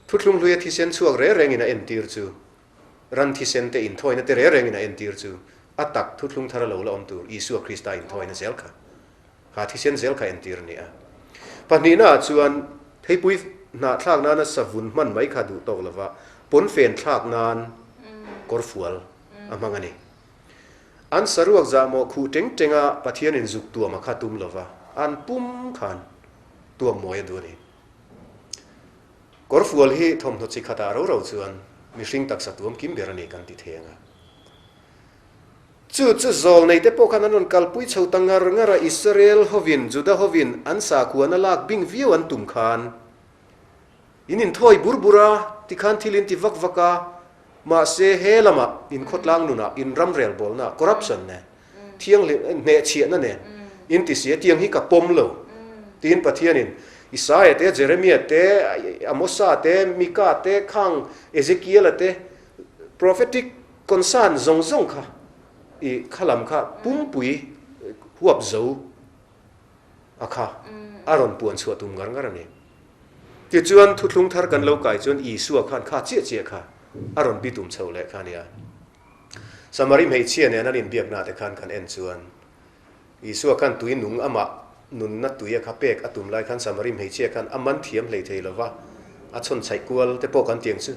Thuthlung hluia thisen chhuak reng rengin a entir chu Ran thisen te inthawina te reng rengin a entir chu a tak thuthlung thar a lo la awm tur Isua Krista inthawina zel kha kha thisen zel kha entir a ni a. Pahnihna ah chuan theipui hnah thlak nana savun hman mai kha duh tawk lova pawnfen thlak nan kawrfual a hmang a ni. An saruak zahmawh khuh teng tenga Pathianin zuk tuam a kha tum lova an pum khan tuam mawi a duh a ni. Kawrfual hi thawmhnaw chi khatah ro ro chuan mihring taksa tuam kim ber a ni kan ti thei ang a. Chu chu zawlnei te pawh khan an rawn kalpui chho ta ngar ngar a, Israel hovin, Juda hovin an sakhuana lak bing viau an tum khan in inthawi bur bur a, tikhan thil in ti vak vak a, mahse he lamah in khawtlang nunah in ramrel bawlna, corruption nen, Thianghlim hnehchhiahna nen in ti si a, tiang hi ka pawm lo tiin Pathianin Isaia te, Jeremia te, Amosa te, Mika te, khang Ezekiela te prophetic concern zawng zawng kha i kha lam kha pumpui huap zo. A kha a rawn puan chhuah tum ngar ngar a ni. Tichuan thuthlung thar kan lo kai chuan Isua khan kha chiah chiah kha a rawn bi tum chho leh kha a nia. Samari hmeichhia nen an inbiakna te khan kan en chuan Isua khan tui nung amah nunna tui a kha pek a tum lai khan Samari hmeichhia khan a man thiam hlei thei lova a chhawn chhaih kual te pawh kan tiang chu.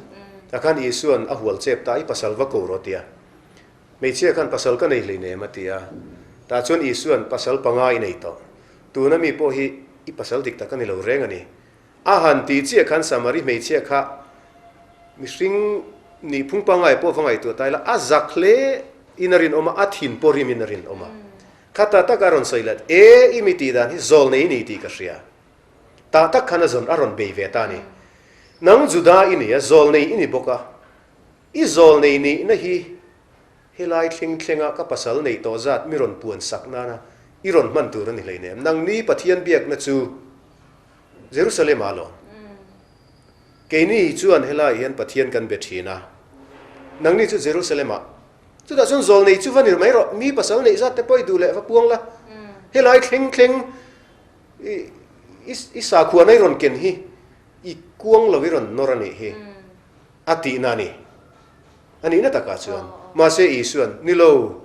Tah khan Isua'n a hual chep ta i pasal va ko rawh tia. Hmeichhia khan pasal ka nei hlei nem a ti a. Tah chuan Isua'n pasal panga i nei tawh. Tuna mi pawh hi i pasal dik tak a ni lo reng a ni. A han tih chiah khan Samari hmeichhia kha mihring nih phung pangngai pawh va ngaihtuah ta ila a zak hle in a rinawm a, a thin pawh rim in a rinawm a. Khata taka a rawn sawi let, E, i mi tih dan hi zawl nei i ni tih ka hria. Tah tak khan a zawn a rawn bei ve ta a ni. Nang Juda i ni a, zawl nei i ni bawk a. I zawl nei nihna hi Helai thleng thlenga ka pasal neih tawh zat mi rawn puan sak nana i rawn hman tur a ni hleinem. Nangni Pathian biakna chu Jerusalem ah lawm. Keini chuan helai hian Pathian kan be thin a, nangni chu Jerusalem ah. Chutah chuan zawl nei chu va ni mai rawh, mi pasal neih zat te pawh i duh leh va puang la. Helai thleng thleng i sakhuana i rawn ken hi i kuang lo i rawn nawr a nih hi a tihna a ni. A nihna takah chuan, mahse Isuan, Ni lo,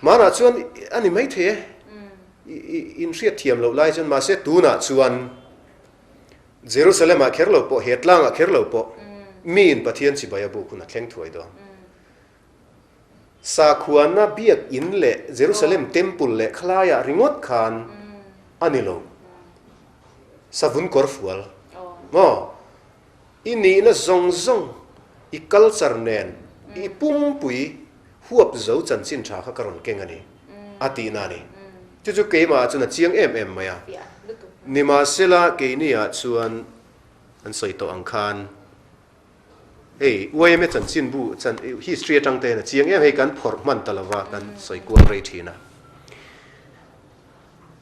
hmanah chuan a ni maithei e, i inhriat thiam loh lai chuan, mahse tunah chuan Jerusalem-ah kher lo pawh, he tlangah kher lo pawh, miin Pathian chibai a buk hun a thleng thuai dawn. Sakhuana biakinn leh Jerusalem Temple leh khalaiah ringawt khan a ni lo. Savun kawr fual maw? I nihna zawng zawng, i culture nen i pumpui huap zo chanchin tha kha ka rawn keng a ni, a tihna a ni. Chu chu keimah ah chuan a chiang em em mai a. Nimahsela keini ah chuan an sawi tawh ang khan hei yma chanchinbu chan history atang te hian a chiang em hei kan phawrh hman ta lova kan sawi kual rei thin a.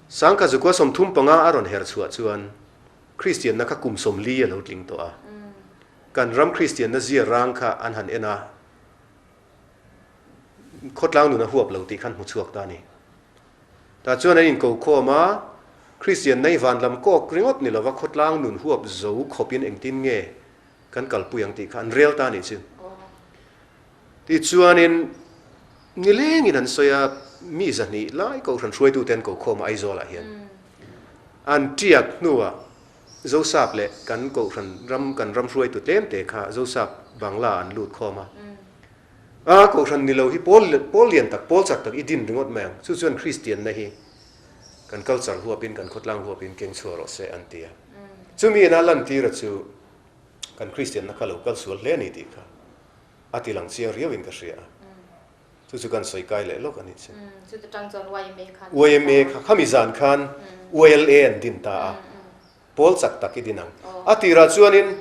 Sangkha zukua 35 a rawn her chhuah chuan Kristianna kha kum 40 a lo tling tawh a, kan ram Kristianna zia rang kha an han en a, khawtlang nun a huap lo tih khan hmu chhuak ta a ni. Tah chuan an inko khawm a, Kristianna hi van lam kawk ringawt ni lova khawtlang nun huap zo khawpin engtin nge kan kalpui ang tih kha an rel ta a nih chu. Tichuanin nilengin an sawi a, mi 200 lai Kohhran hruaitute an ko khawm a Aizawlah hian. An tiak hnuah Zosap leh kan Kohhran ram kan ram hruaitu tlemte kha Zosap Bangla an lut khawm a. A Kohhran ni lo hi pawl pawl lian tak, pawl chak tak i din ringawt mai ang. Chu chuan Kristianna hi kan culture huapin kan khawtlang huapin keng chhuah rawh se an ti a. Chumi ina lantira chu kan Kristianna kha lo kal sual hle a ni tih kha a ti lang chiang riauin ka hria a. Chu chu kan sawi kai leh lawk a nih chu. Chuta tang chuan YMA khan. YMA kha khami zan khan YLA an din ta a. Pawl chak tak i din ang. A tirah chuanin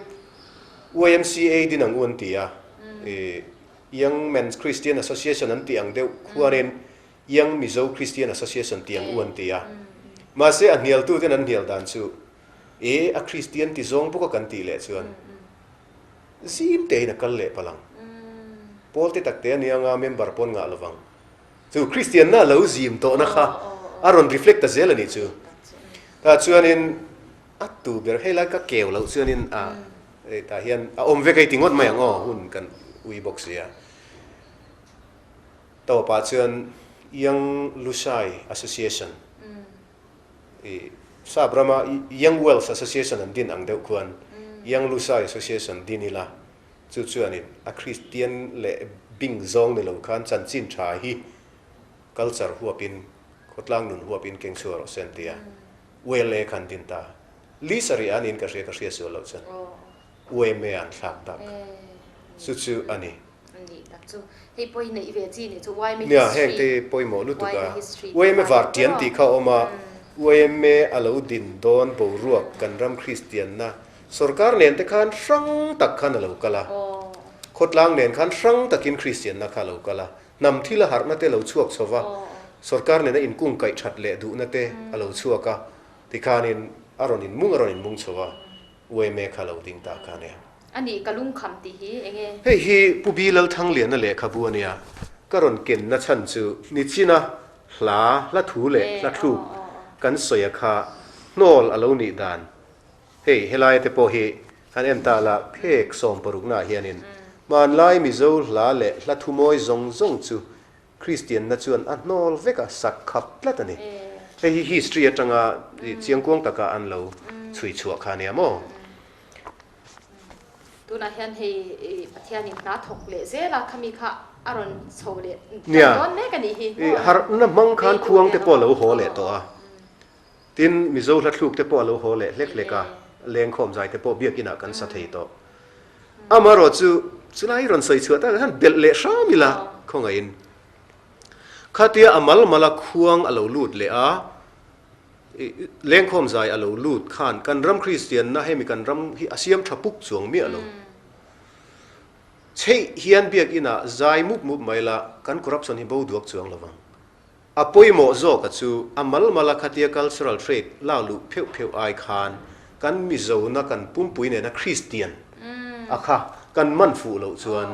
YMCA din ang u an ti a. Young Men's Christian Association an tih ang deuh khuanin Young Mizo Christian Association tih ang u an ti a. Mahse a hnialtuten an hnial dan chu E, a Kristian ti zawng bawk a kan tih leh chuan zim tein a kal leh palh ang. Pawl te tak te a nia nga member pawn ngah lovang. Chu Kristianna a lo zim tawhna kha a rawn reflect ta zel a nih chu. Tah chuanin a tu ber hei lai ka keu loh chuanin a tah hian a awm vek a i ti ngawt mai ang aw hun kan ui bawk sia. Tawpah chuan Young Lushai Association I Sap rama Young Wales Association an din ang deuh khuan Young Lushai Association din ila chu chuanin a Kristian leh bing zawng ni lo khan chanchin tha hi culture huapin khawtlang nun huapin keng chhuah rawh se an ti a. ULA khan din ta. Lisa rih anin ka hria ka hria sual loh chuan UMA an thlak tak chu chu a ni. Nia, heng te hi pawimawh lutuk a. Uaime vartian tih kha a awm a, uaime a lo din dawn boruak kan ram Kristianna sorkar nen te khan hrang tak khan a lo kal a, khawtlang nen khan hrang takin Kristianna kha a lo kal a, hnam thil a harhna te a lo chhuak chho va, sorkar nena inkungkaih that leh duhna te a lo chhuak a, tikhanin a rawn inmung a rawn inmung chho a. Uaime kha lo ding ta kha nia. A nih ka lungkham tih hi eng nge? Hei hi Pu Bi Lalthangliana lehkhabu a nia. Ka rawn kenna chhan chu Nichina hla, hla thu leh hla thluk. kan sawi a kha hnawl a lo nih dan hei helaia te pawh hi han en ta la phek sawmparuknaah hianin hmanlai Mizo hla leh hla thumawi zawng zawng chu Kristianna chuan a hnawl vek a, sak khap tlat a ni. Hei hi history atanga chiangkuang taka an lo chhui chhuah kha a nia maw? Tunah hian hei Pathianin hna thawk leh zel a, khami kha a rawn chho leh tan dawn mek a nih hi. Nia, harhna hmang khan khuang te pawh a lo haw leh tawh a. Tin, Mizo hla thluk te pawh a lo haw leh hlek hlek a, lengkhawm zai te pawh biakinah kan sa thei tawh. Amaherawh chu, chulai rawn sawi chhuah takah khan belh leh hram ila khawngaihin. Khatia a mal mala khuang a lo lut leh a, Lengkhawm zai a lo lut khan kan ram Kristianna hemi kan ram hi a siam tha puk chuang miah lo. Chheih hian biakinah zai mup mup mai la kan corruption hi bo duak chuang lo vang. A pawimawh zawk a chu a mal mala khatia cultural trait lak luh pheuh pheuh ai khan kan Mizona kan pumpui nena Kristian a kha kan man fuh loh chuan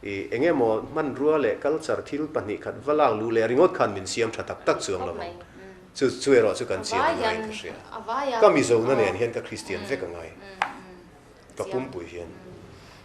I eng emaw hmanrua leh culture thil 2 khat va lak luh leh ringawt khan min siam tha tak tak chuang lo ang. Chu chu erawh chu kan chian a ngaiin ka hria. Ka Mizona nen hian ka Kristian vek a ngai. Ka pumpui hian.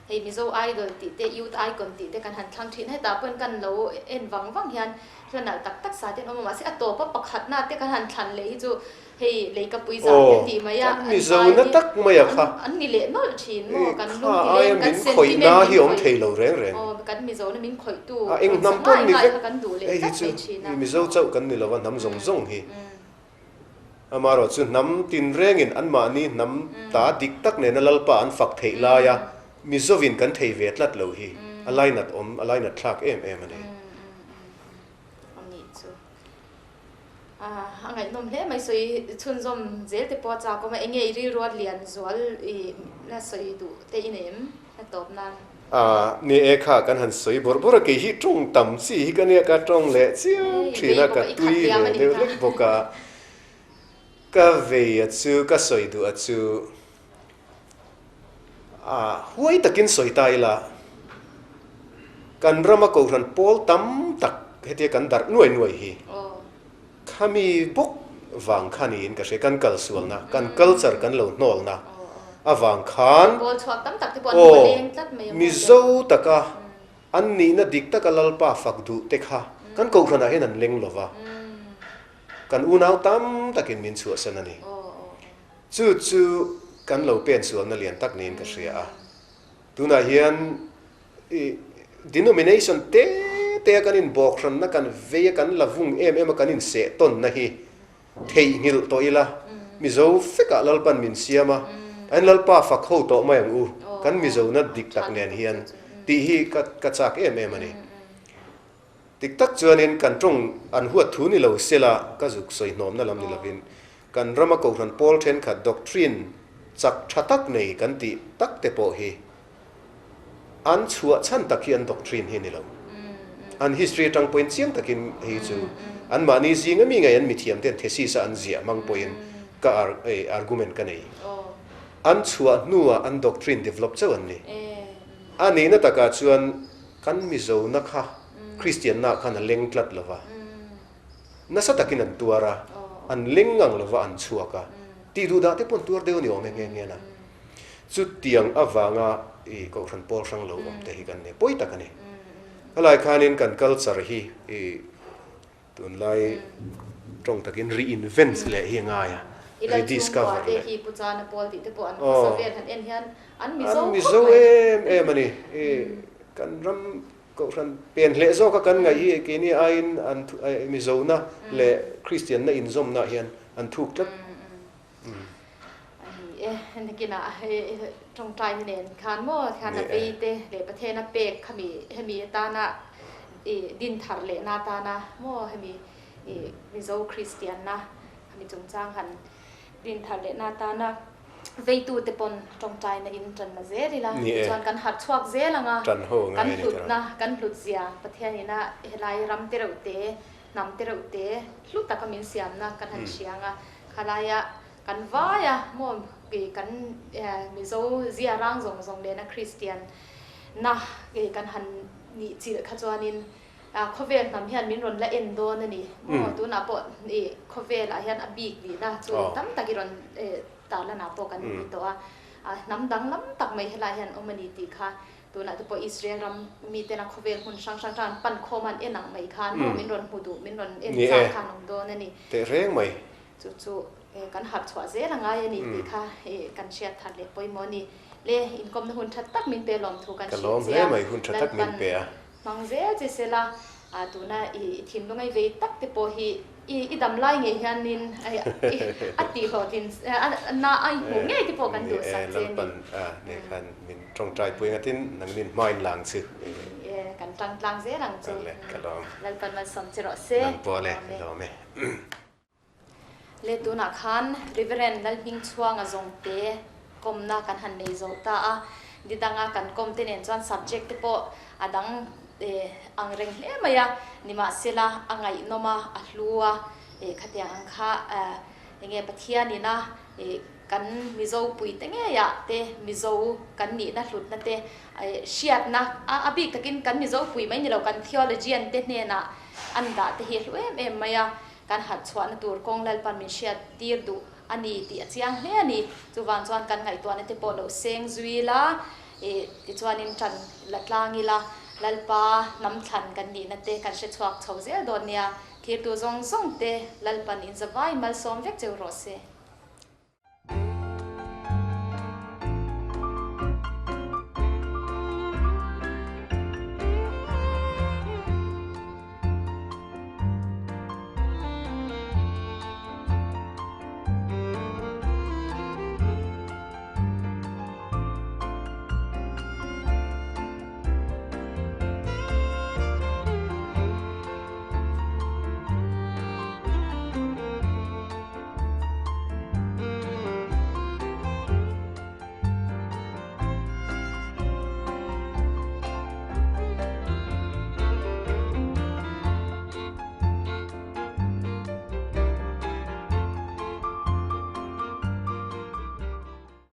Hei Mizo Idol tih te Youth Icon tih te kan han thlang thin. Hetah pawhin kan lo en vang vang hian hla nalh tak tak sa te an awm a, mahse a tawpa pakhatna te kan han thlan leh hi chu Hei leikapui zah te tih mai a, an vai hi an ni leh nawlh thin maw, kan lung ti leng, kan sentiment min khawih, aw kan Mizona min khawihtu rawn sa ngai ngai kha kan duh leh tlat mai thin a. Mizo chauh kan ni lova hnam zawng zawng hi amaherawh chu hnam tinrengin anmahni hnam ta dik tak nena Lalpa an fak theih laia Mizovin kan thei ve tlat lo hi a lainat awm, a lainat thlak em em a ni. Anih chu. A ngaihnawm hle mai sawi chhunzawm zel te pawh a chak awm a, enge i rilruat lian zual i la sawi duh te i nei em la tawp nan? A ni e kha kan han sawi bawrh bawrh a, kei hi tawng tam chi hi ka nia ka tawng leh chiam thin a, ka tui ve deuh hlek bawk a, ka vei a chu ka sawi duh a chu A huai takin sawi ta ila, kan rama kohhran pawl tam tak hetia kan darh nuai nuai hi khami bawk vang kha niin ka hria, kan kalsualna, kan culture kan lo hnawlna avang khan aw Mizo taka an nihna dik taka Lalpa fak duh te kha kan kohhranah hian an leng lova, kan unau tam takin min chhuahsan a ni. Chu chu kan lo pen sualna lian tak niin ka hria a. Tunah hian i denomination te te a kan inbawkhranna kan vei a kan la vung em em a kan inseh tawnna hi theihnghilh tawh ila Mizo fekah Lalpan min siam a, an Lalpa fak ho tawh mai ang u, kan Mizona dik tak nen hian tih hi ka ka chak em em a ni. Dik tak chuanin kan tawng an huat thu ni lo sela ka zuk sawi hnawmna lam ni lovin kan rama kohhran pawl thenkhat doctrine chak tha tak nei kan tih tak te pawh hi an chhuah chhan tak hi an doctrine hi ni lo. An history atang pawhin chiang takin hei chu anmahni zinga mi ngei an mithiam ten thesis a an ziah hmang pawhin ka argument ka nei. An chhuah hnuah an doctrine develop chauh an ni. A nihna takah chuan Kan Mizona kha Kristianna khan a leng tlat lo va, nasa takin an tuar a, an leng ngang lo va an chhuak a, tih duh dah te pawh an tuar deuh a ni awm e nghe nghe na. Chutiang avanga i Kohhran pawl hrang lo awm te hi kan nei pawi tak a ni. Helai khanin kan culture hi i Tunlai tawng takin reinvent leh hi a ngai a, rediscover leh. Aw, an Mizo em em a ni. Kan ram Kohhran pen hleh zawka kan ngaih hi keini aiin an Mizona leh Kristianna inzawmna hian an thuk tlat. A ni e, nakinah hei tawngtaina nen khan maw khan a vei te leh Pathian a pek khami hemi atana i din thar lehna atana maw hemi i Mizo Kristianna khami chungchang han din thar lehna atana veitu te pawn tawngtaina in tanna zel ila tichuan kan harh chhuak zel anga kan hlutna kan hlut zia Pathianina helai ram te reuh te hnam te reuh te hlu taka min siamna kan han hria anga Khalaia kan vai a maw kei kan Mizo zia rang zawng zawng lena Kristian na kei kan han nih chilh kha chuanin Khawvel hnam hian min rawn la en dawn a ni maw? Tunah pawh i khawvelah hian a bik nihna chu tam tak i rawn tarlanah pawh kan ti tawh a. Hnam danglam tak mai helaiah hian awm a ni tih kha tunah te pawh Israel ram miten a khawvel hmun hrang hrang hrang an pan khawm a an en ang mai khan maw min rawn hmu duh, min rawn en chak khan awm dawn a ni. Tehreng mai. Chu chu kan harh chhuah zel a ngai a ni tih kha kan hriat thar leh pawimawh a ni. Le inkawmna hun tha tak min pe lawm thu kan hrilh che a. Ka lawm hle mai hun tha tak min pe a. Hmang zel che sela tuna i thinlung ei vei tak te pawh hi i dam lai ngei hianin a tih hlawhtlin na a i hmuh ngei te pawh kan duhsak che a ni. Lalpan nen khan min tawngtai pui ngatin nangnin hmain lang chu. Kan tang tlang zel ang chu. Ka lawm. Lalpan malsawm che rawh se. Nang pawh le, ka lawm e. Le tunah khan Reverend Lalhmingchhuanga zawngte kawmna kan han nei zo ta a, ni danga kan kawm te nen chuan subject te pawh a dang ang reng hle mai a, nimahsela a ngaihnawm a, a hlu a, khatiang ang kha enge Pathianin a kan Mizo puite ngeiah te Mizo kan nihna hlutna te hriatna a bik takin kan Mizo pui mai ni lo kan theologian te hnenah an dah te hi a hlu em em mai a. Kan harh chhuahna tur kawng Lalpan min hriat tir duh a ni tih a chiang hle a ni. Chuvang chuan kan ngaihtuahna te pawh lo seng zui ila, ih tichuanin ṭan la tlang ila, Lalpa hnam thlan kan nihna te kan hre chhuak chho zel dawn nia. Thirtu zawng zawng te Lalpan inzavai malsawm vek cheu rawh se.